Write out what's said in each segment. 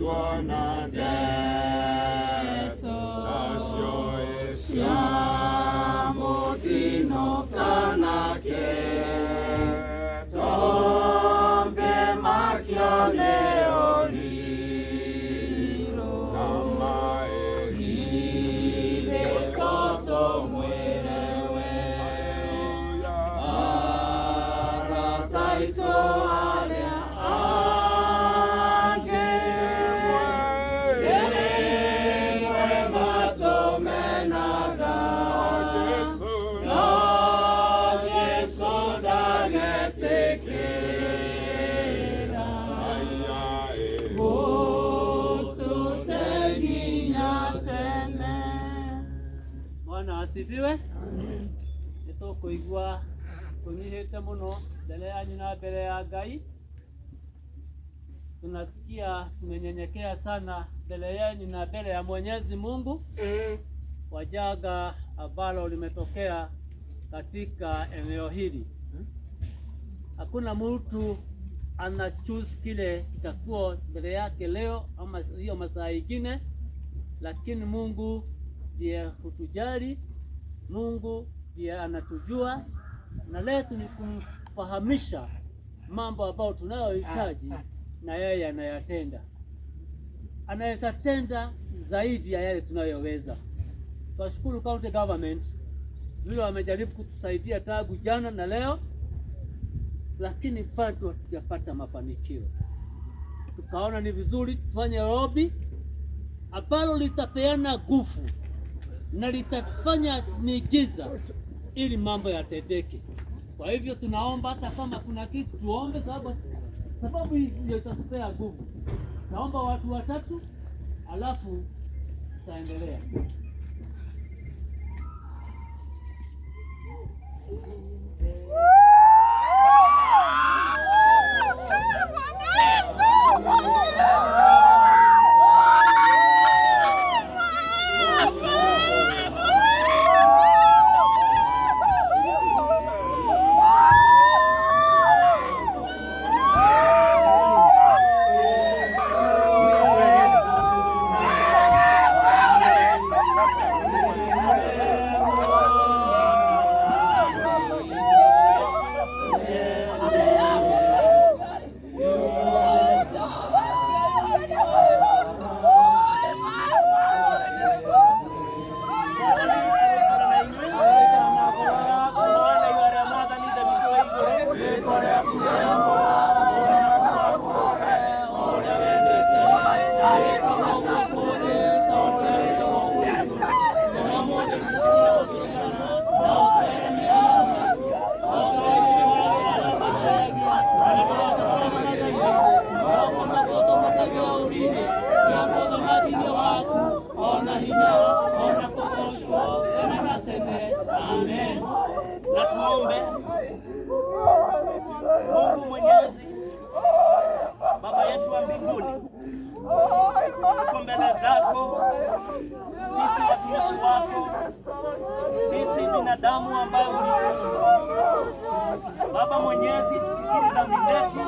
Tuona ndeto nacio cia mũtino kana kĩ tũngĩmakio nĩ ũrirũ na maĩ githĩ to tũmwĩre we arata aitũ arĩa angĩ rĩmwe matũmenaga no Jesũ ndagetĩkĩra gũtũte nginya tene. Bwana asifiwe. Nĩ tũkũigua tũnyihĩte mũno mbere yanyu na mbere ya Ngai. Tunasikia tumenyenyekea sana mbele yenu na mbele ya Mwenyezi Mungu kwa janga ambalo limetokea katika eneo hili. Hakuna mtu ana choose kile kitakuwa mbele yake leo ama hiyo masaa ingine, lakini Mungu ndiye hutujali, Mungu ndiye anatujua, na letu ni kumfahamisha mambo ambayo tunayohitaji, na yeye anayatenda. Anaweza tenda zaidi ya yale tunayoweza. Twashukuru county government vile wamejaribu kutusaidia tangu jana na leo, lakini bado hatujapata mafanikio. Tukaona ni vizuri tufanye lobby ambalo litapeana nguvu na litafanya miujiza ili mambo yatendeke. Kwa hivyo tunaomba hata kama kuna kitu tuombe, sababu hii ndio itatupea nguvu. Naomba watu watatu, alafu tutaendelea. Amen. Na tuombe. Mungu Mwenyezi, Baba yetu wa mbinguni, tuko mbele zako sisi watumishi wako, sisi binadamu ambayo ulituumba. Baba Mwenyezi, tukikiri dhambi zetu,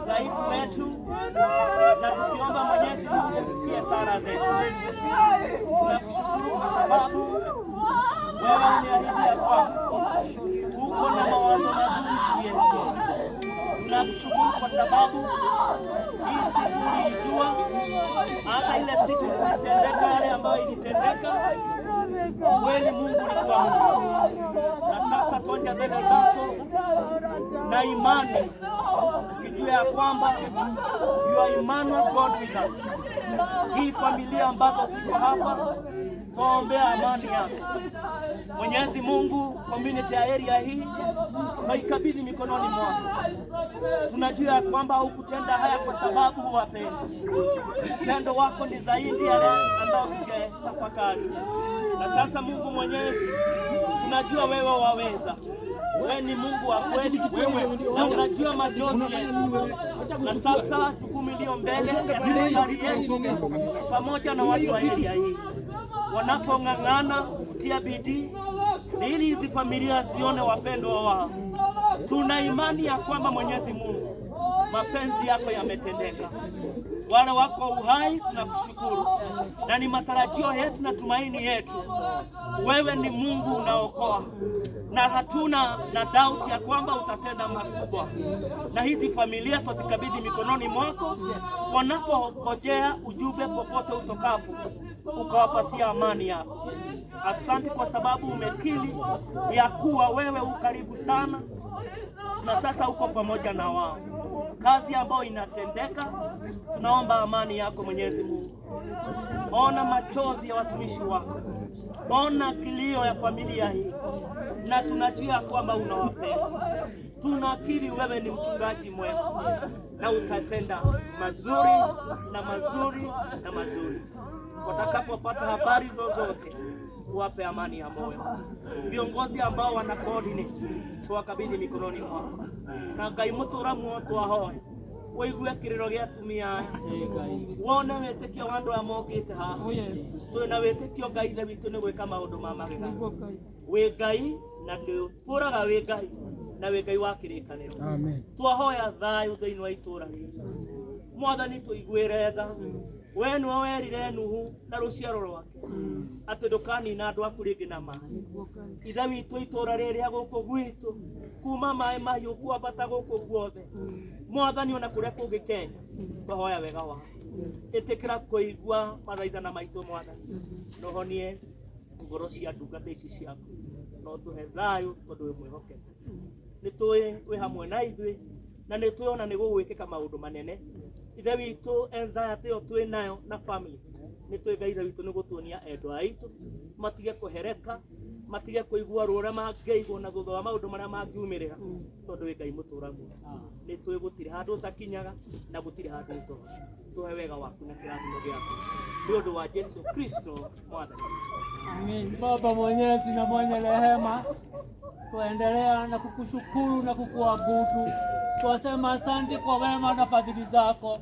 udhaifu wetu, na tukiomba Mwenyezi Mungu usikie sala zetu. Tunakushukuru kwa sababu wewe uliahidi ya kwamba uko na mawazo mazuri juu yetu. Tunakushukuru kwa sababu hii siku uliijua, hata ile siku kulitendeka yale ambayo ilitendeka, kweli Mungu ulikuwa Mungu. Na sasa twanja mbele zako na imani, tukijua ya kwamba you are Emmanuel God with us. Hii familia ambazo ziko hapa, twaombea amani yako Mwenyezi Mungu. Community ya area hii twaikabidhi mikononi mwako. Tunajua ya kwamba hukutenda haya kwa sababu huwapendi. Upendo wako ni zaidi ya yale ambayo tungetafakari. Na sasa Mungu Mwenyezi, tunajua wewe waweza. Wewe ni Mungu wa kweli na unajua machozi yetu. Na sasa jukumu iliyo mbele ya serikali yetu pamoja na watu wa area hii wanapong'ang'ana kutia bidii ili hizi familia zione wapendwa wao. Tuna imani ya kwamba Mwenyezi Mungu Mapenzi yako yametendeka. Wale wako uhai tunakushukuru, na ni matarajio yetu na tumaini yetu, wewe ni Mungu unaokoa, na hatuna na doubt ya kwamba utatenda makubwa, na hizi familia twazikabidhi mikononi mwako, wanapongojea ujumbe popote utokapo, ukawapatia amani yako. Asante kwa sababu umekiri ya kuwa wewe ukaribu sana na sasa uko pamoja na wao. Kazi ambayo inatendeka, tunaomba amani yako Mwenyezi Mungu. Ona machozi ya watumishi wako, ona kilio ya familia hii, na tunajua kwamba unawapenda. Tunakiri wewe ni mchungaji mwema na utatenda mazuri na mazuri na mazuri. Watakapopata habari zozote, wape amani ya moyo. Viongozi ambao wana coordinate tuwakabidhi mikononi mwako, na Ngai mutura muo twahoya ũigue kĩrĩro gĩa atumia aya, wone wĩtĩkio wa andũ aya mokĩte haha. Twĩna wĩtĩkio Ngai ithe witũ nĩ gwĩka maũndũ ma magegania. Wĩ Ngai na ndũtũraga wĩ Ngai na wĩ Ngai wa kĩrĩkanĩro. Amen. Twahoya thayũ thĩinĩ wa itũũra rĩrĩ. Mwathani tũiguĩre tha. We nĩwe werire Nuhu na rũciaro rwake atĩ ndũkanina andũ aku rĩngĩ na maĩ. Ithe witũ itũũra rĩrĩa gũkũ gwitũ kuma maĩ mahiũ kwambata gũkũ guothe, Mwathani ona kũrĩa kũngĩ Kenya, twahoya wega waku. Ĩtĩkĩra kũigua mathaithana maitũ Mwathani, na ũhonie ngoro cia ndungata ici ciaku, na ũtũhe thayũ tondũ wĩ mwĩhokeku. Nĩ tũĩ wĩ hamwe na ithuĩ na nĩ tũĩ ona nĩ gũgwĩkĩka maũndũ manene. Ithe witũ anxiety ĩyo twĩ nayo na family, nĩ tũĩ Ngai ithe witũ nĩ gũtuonia endwa aitũ matige kũhereka, matige kũigua ruo ũrĩa mangĩigua na thutha wa maũndũ marĩa mangiumĩrĩra, tondũ wĩ Ngai mũtũra muoyo. Nĩ tũĩ gũtirĩ handũ ũtakinyaga na gũtirĩ handũ ũtoga. Tũhe wega waku na kĩrathimo gĩaku nĩ ũndũ wa Jesu Kristo Mwathani witũ. Amen. Baba mwenyezi na mwenye rehema, tuendelea na kukushukuru na kukuabudu. Twasema asante kwa wema na fadhili zako.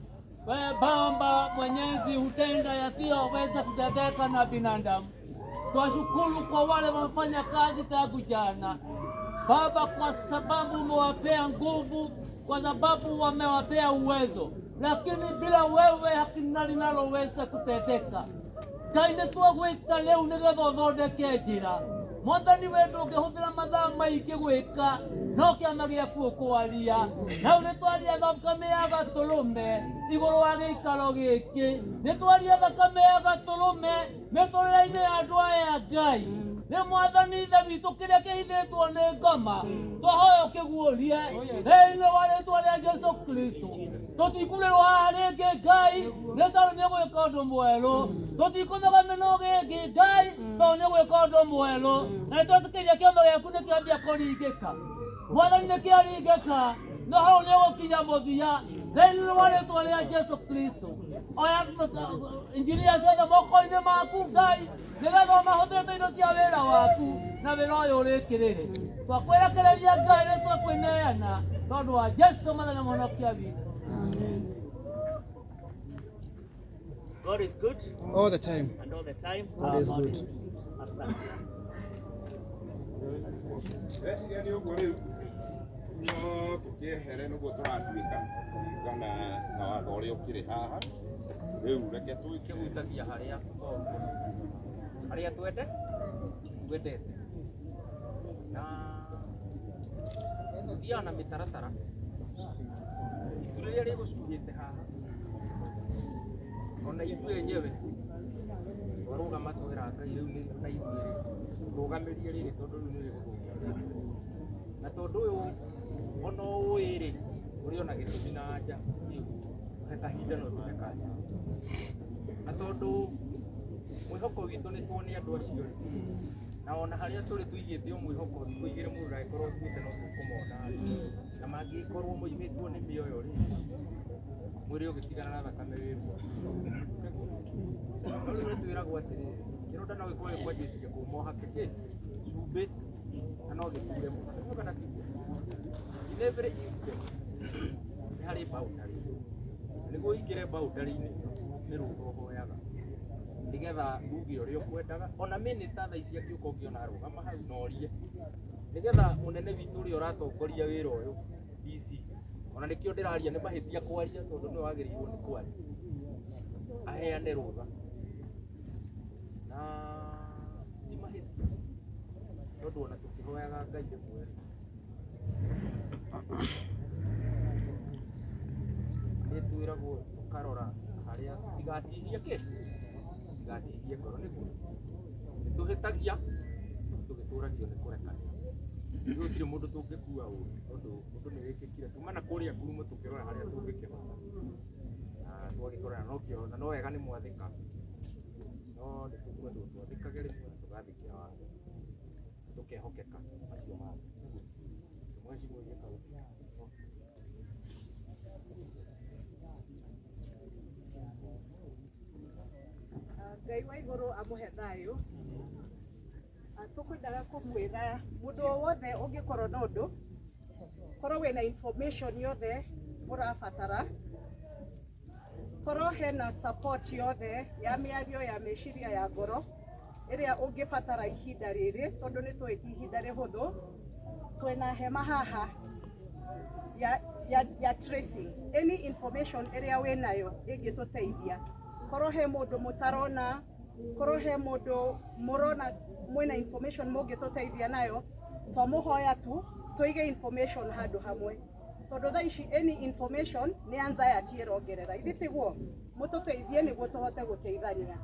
We Baba mwenyezi hutenda yasiyoweza kutendeka na binadamu. Twashukuru kwa wale wamefanya kazi tangu jana Baba, kwa sababu umewapea nguvu, kwa sababu wamewapea uwezo, lakini bila wewe hakuna linaloweza kutendeka. Ngai nĩ twagwĩta rĩu nĩgetha ũthondeke njĩra. Mwathani we ndũngĩhũthĩra mathaa maingĩ gwĩka no kĩama gĩaku ũkwaria. Na rĩu nĩ twaria thakame ya gatũrũme igũrũ wa gĩikaro gĩkĩ, nĩ twaria thakame ya gatũrũme mĩtũrĩre-inĩ ya andũ aya Ngai. Nĩ Mwathani ithe witũ kĩrĩa kĩhithĩtwo nĩ ngoma twahoya ũkĩguũrie thĩinĩ wa rĩtwa rĩa Jesu Kristo. Tũtikurĩrwo haha rĩngĩ Ngai nĩ tondũ nĩ ũgwĩka ũndũ mwerũ, tũtikũnoga mĩnoga ĩngĩ Ngai tondũ nĩ ũgwĩka ũndũ mwerũ, na nĩ twetĩkĩria kĩama gĩaku nĩ kĩambia kũringĩka. Mwathani nĩ kĩaringĩka no hau nĩ ũgũkinya mũthia thĩinĩ wa rĩtwa rĩa Jesu Kristo. Oya injinia ciothe moko-inĩ maku Ngai nĩgetha ũmahũthĩre indo cia wĩra waku na wĩra ũyũ ũrĩkĩrĩre. Twakwĩrekereria Ngai nĩ twakwĩneana tondũ wa Jesu Mwathani na Mũhonokia witũ. God is good All the time. and all the time. God is good. Asante. Ndĩreciria nĩ ũguo rĩu no tũkĩehere nĩguo tũratuĩka kũringana na watho ũrĩa ũkĩrĩ haha rĩu reke Kĩhutagia harĩa harĩa twende twendete na tũthiaga na mĩtaratara itu rĩrĩa rĩgũcuhĩte haha ona ithuĩ enyewe twarũgama twĩra Ngai rĩu nĩ na ithuĩ rũgamĩrie rĩrĩ tondũ rĩu nĩ rĩgũthũkia na tondũ ũyũ ona ũĩ rĩ ũrĩ ona gĩtũmi na anja tũhe kahinda no tũhe kanya na tondũ mwĩhoko witũ nĩ tuone andũ acio rĩ na ona harĩa tũrĩ tũigĩte o mwĩhoko tũigĩre mũndũ ndagĩkorwo tuĩte no tũkũmona rĩ na mangĩkorwo moimĩtwo nĩ mĩoyo rĩ mwĩrĩ ũgĩtigana na thakame wĩ ruo no rĩu nĩtwĩragwo atĩrĩrĩ kĩronda no gĩkorwo gĩkwanjĩtie kũma ũhake kĩ cumbĩ na no gĩture mũno nĩguo kana tiguo? In every incident nĩ harĩ boundary nĩguo ũingĩre boundary-inĩ nĩ rũtha ũhoyaga nĩgetha uge ũrĩa ũkwendaga ona minister thaa ici angĩũka ũngĩona arũgama hau na orie nĩgetha mũnene witũ ũrĩa ũratongoria wĩra ũyũ DC Ona nĩkĩo ndĩraria nĩ mahĩtia kwaria tondũ nĩwe wagĩrĩirwo nĩ kwaria aheane rũtha na ti mahĩtia tondũ ona tũkĩhoyaga Ngai rĩmwe nĩ twĩragwo tũkarora harĩa tũtigatihie kĩ tũtigatihie ngoro nĩguo nĩ tũhĩtagia tũgĩtũragio nĩ kũrekanĩra. Rĩu gũtirĩ mũndũ tũngĩkua ũru tondũ ũndũ nĩ wĩkĩkire tuma na kũrĩa ngurumo tũkĩrora harĩa tũngĩkĩhota na twagĩkorana nokĩo na no wega nĩ mwathĩka no nĩ tũkwendwo twathĩkage rĩmwe na tũgathĩkĩra watho na tũkehokeka macio mangĩ nĩguo mheshimiwa gĩka. Ngai wa igũrũ amũhe thayũ. Tũkwendaga kũmwĩra mũndũ o wothe ũngĩkorwo na ũndũ, korwo wĩna information yothe ũrabatara, korwo hena support yothe ya mĩario, ya meciria, ya ngoro ĩrĩa ũngĩbatara ihinda rĩrĩ, tondũ nĩ tũĩ ti ihinda rĩhũthũ, twĩna hema haha ya tracing any information ĩrĩa wĩnayo ĩngĩtũteithia. Korwo he mũndũ mũtarona, korwo he mũndũ mũrona mwĩna information mũngĩtũteithia nayo, twamũhoya tu tũige information handũ hamwe, tondũ thaa ici any information nĩ anxiety ĩrongerera. Ithe tiguo mũtũteithie nĩguo tũhote gũteithania.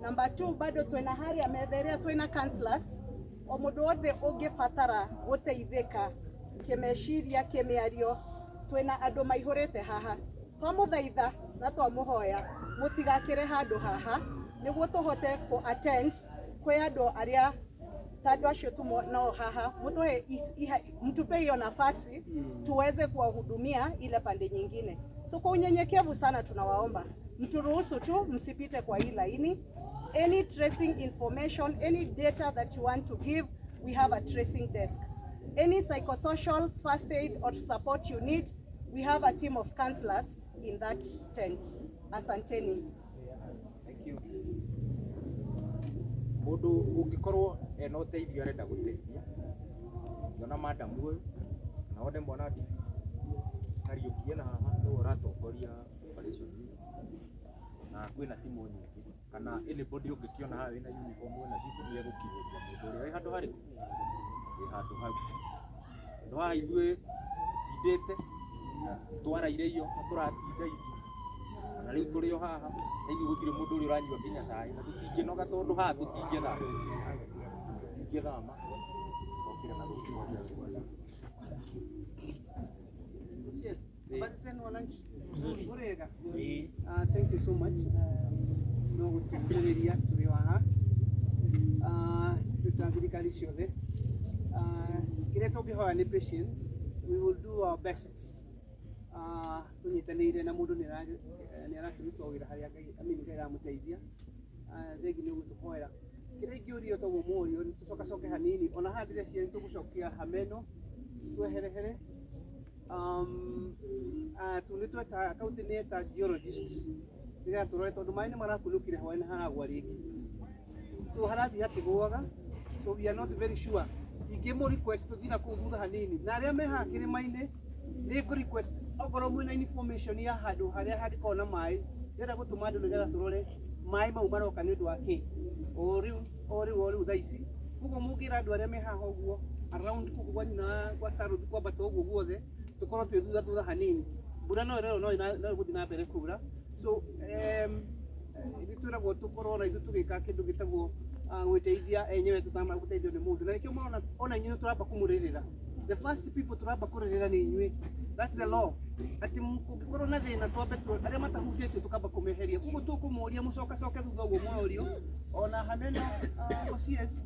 Number two, bado twĩna harĩa metha ĩrĩa twĩna counselors. O mũndũ wothe ũngĩbatara gũteithĩka kĩmeciria, kĩmĩario, twĩna andũ maihũrĩte haha. Twamũthaitha na twamũhoya mũtigakĩre handũ haha nĩguo tũhote kũ attend kwĩ andũ arĩa ta andũ acio tumo nao haha, mũtũhe mtupe hiyo nafasi tuweze kuwahudumia ile pande nyingine. So kwa unyenyekevu sana tunawaomba mturuhusu tu, msipite kwa hii laini. Any tracing information, any data that you want to give, we have a tracing desk. Any psychosocial first aid or support you need, we have a team of counselors in that tent. Asanteni. Thank you. Mũndũ ũngĩkorwo ena ũteithio arenda gũteithia, ngĩona madam ũyũ na wone mwana DC Kariũki ena haha nĩwe ũratongoria operation ĩno na kwĩna timu nyingĩ kana anybody ũngĩkĩona haha wĩna uniform wĩna cibũ nĩ egũkinyĩria mũndũ ũrĩa wĩ handũ harĩkũ wĩ handũ hau, tondũ haha ithuĩ tũtindĩte twaraire iyo na tũratinda irio na rĩu tũrĩ o haha na ithuĩ gũtirĩ mũndũ ũrĩa ũranyua nginya cai na tũtingĩnoga tondũ haha tũtingĩthama okire na gũkũ. Yes. Habari zenu wananchi? Murega. Thank you so much. No gũtũthikĩrĩria tũrĩ o haha. Ithuĩ ta thirikari ciothe. Kĩrĩa tũngĩhoya nĩ patience. We will do our best. Tũnyitanĩire na mũndũ nĩ arakĩruta wĩra harĩa Ngai, I mean, Ngai aramũteithia. Thengi nĩ ũgũtũhoera. Kĩrĩa ingĩũrio toguo mũrio nĩ tũcokacoke hanini ona haha ndĩreciria nĩ tũgũcokia hameno tweherehere tu nĩ tweta kaunti nĩ yeta geologists nĩgetha tũrore tondũ maĩ nĩ marakunũkire hwaĩ-inĩ haragwa rĩngĩ, so harathiĩ hakĩgũaga, so we are not very sure. Ingĩmũ request tũthiĩ na kũu thutha hanini na arĩa me haha kĩrĩma-inĩ nĩ ngũ request okorwo mwĩna information ya handũ harĩa hangĩkorwo na maĩ, ndĩrenda gũtũma andũ nĩgetha tũrore maĩ mau maroka nĩ ũndũ wa kĩ o rĩu o rĩu o rĩu thaa ici. Koguo mũngĩra andũ arĩa me haha ũguo around kũu kwa nyina kwa Saruthi kwambata ũguo guothe tũkorwo twĩ thutha thutha hanini, mbura no ĩrerwo no ĩgũthiĩ na mbere kura, so nĩ twĩragwo tũkorwo na ithuĩ tũgĩka kĩndũ gĩtagwo gwĩteithia enyewe tũtamba gũteithio nĩ mũndũ, na nĩkĩo mũrona ona inyuĩ tũramba kũmũrĩrĩra. The first people tũramba kũrĩrĩra nĩ inyuĩ. That's the law, atĩ kũngĩkorwo na thĩna twambe arĩa matahutĩtio tũkamba kũmeheria. Koguo tũkũmũria mũcokacoke thutha ũguo mũrorio ona hameno OCS,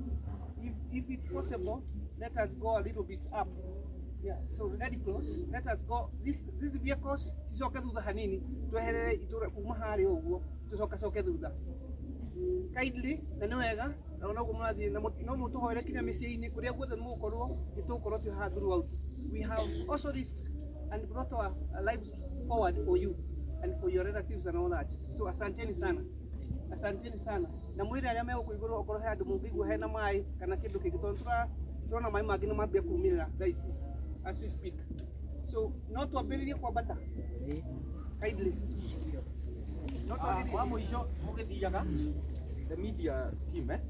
if it's possible, let us go a little bit up. Yeah, so very close. Let us go. These vehicles cicoke thutha hanini tweherere itũra kuma harĩa ũguo tũcokacoke thutha kindly, na nĩ wega na ona ũguo mũrathiĩ na no mũtũhoere kinya mĩciĩ-inĩ kũrĩa guothe mũgũkorwo nĩ tũgũkorwo twĩ haha throughout. We have also risked and brought our lives forward for you and for your relatives and all that. So asanteni sana, asanteni sana, na mwĩre arĩa me gũkũ igũrũ okorwo he handũ mũngĩigua hena maĩ kana kĩndũ kĩngĩ, tondũ tũrona maĩ mangĩ nĩ mambia kumĩrĩra thaa ici as we speak. So no twambĩrĩrie kwambata kindly, no twambĩrĩrie. Wa mũico mũgĩthiaga, the media team, eh?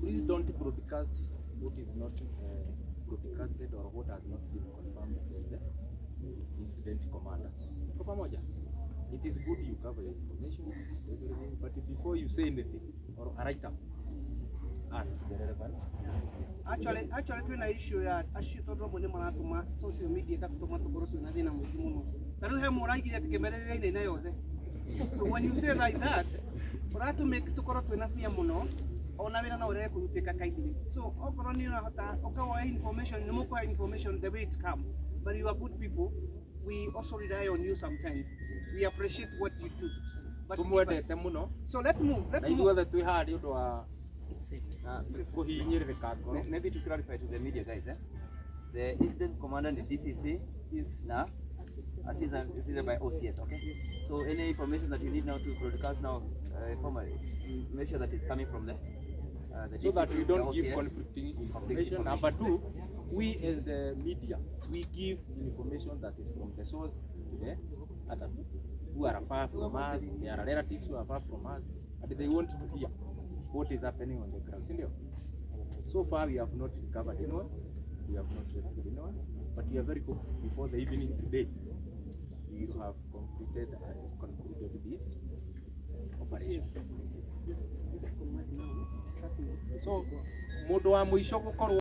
Please don't broadcast what is not broadcasted or what has not been confirmed by the incident commander. Kwa pamoja, it is good you cover your information, everything, but before you say anything or write up, ask the relevant. Actually twina issue ya acio tondu amwe nĩ maratũma social media ĩgatũma tũkorwo twĩna thĩna mũingĩ mũno. Ta rĩu he mũraigire atĩ kĩmererera inaina yothe. So when you say like that, ũratũmake tũkorwo twĩna fear mũno, ona wĩra no ũrege kũrutĩka kindly. So okorwo nĩ ũrahota ũkawoya information, nĩ mũkũhe information the way it come, but you are good people. We also rely on you sometimes. We appreciate what you do, but Tumwendete muno. So let's move, let's Na move. ithuothe twĩ haha nĩ ũndũ wa kũhinyĩrĩrĩka ngoro. Maybe to clarify to the media guys, eh? The incident commander, the DCC, is now assisted by OCS, okay? So any information that you need now to broadcast now, formally, make sure that it's coming from the So DCC, that we the don't give OCS. Conflicting information. Number two, we as the media, we give information that is from the source to the other people who are far from us, they are relatives who are far from us, and they want to hear what is happening on the ground. Sindio? So far, we have not recovered anyone, we have not rescued anyone, but we are very hopeful before the evening today, we will have completed and concluded this operation. Yes. This command now starting. So, mũndũ wa mũico gũkorwo